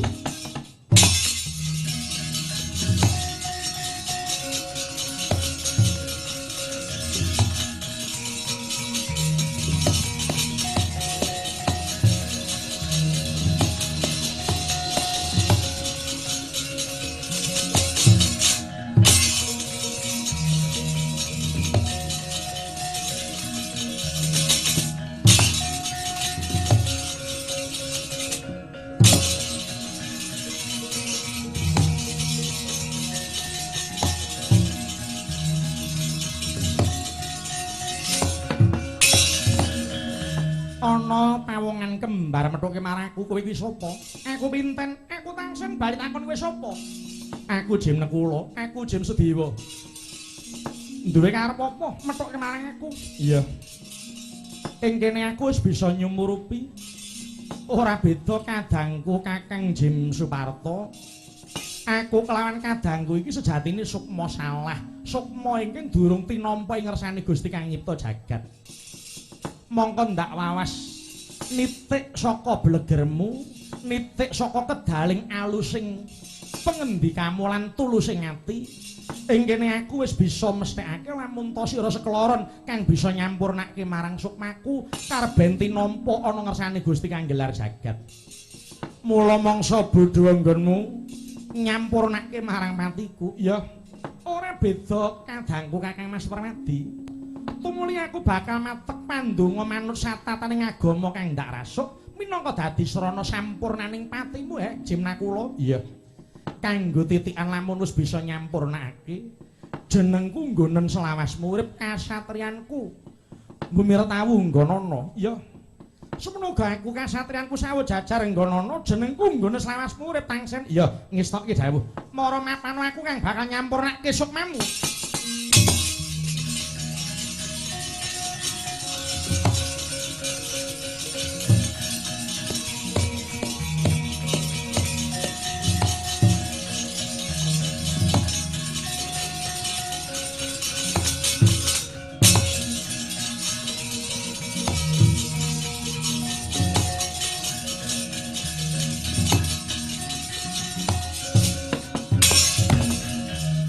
Ana pawongan kembar methuke marangku, kowe iki sapa? Aku pinten? Aku tangsen bali takon kowe sapa? Aku Jim Nekula, aku Jim Sedewa. Duwe karep apa methuke marang aku? Iya. Ing kene aku wis bisa nyumurupi. Ora beda kadangku Kakang Jim Suparto. Aku kelawan kadangku iki sejatine sukma salah. Sukma ingkang durung tinampa ing ngersane Gusti kang nyipta jagat. Mongko ndak wawas nitik saka blegermu, nitik saka kedaling alusing pengendikamu lan tulusing ati. Ing kene aku wis bisa mesthekake lamun ta sira sekloron kang bisa nyampurnake marang sukmaku karben tinampa ana ngersane Gusti kang gelar jagat. Mula mangsa bodho nggonmu nyampurnake marang patiku. Ya, ora beda kadangku Kakang Mas Permadi. Tumuli aku bakal matek pandonga manut satataning agama kang ndak rasuk minangka dadi srana sampurnaning patimu Jim Nakula. Iya. Kanggo titikan lamun wis bisa nyampurnakake jenengku nggonen selawasmu urip kasatriyanku gumirtawu nggonana. Iya. Semono uga aku kasatriyanku sawu jajar nggonana jenengku nggonen selawasmu urip tangsen. Iya, ngestokke dawuh. Mara mapano aku kang bakal nyampurnake sukmamu.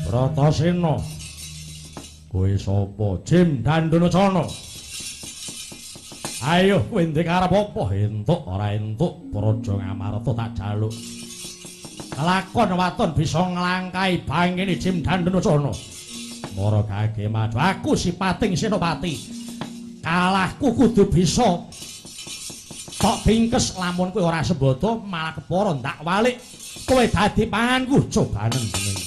Bratasena, kowe sapa? Jim Dandunacana. Ayo kowe ndek arep apa? Entuk ora entuk Praja Ngamarta tak jaluk. Kelakon waton bisa nglangkai bangkene Jim Dandunacana. Mara gage maju aku sipating senopati. Kalahku kudu bisa tok bingkes lamun kowe ora sembada malah kepara ndak walik. Kowe dadi panganku cobanen jeneng.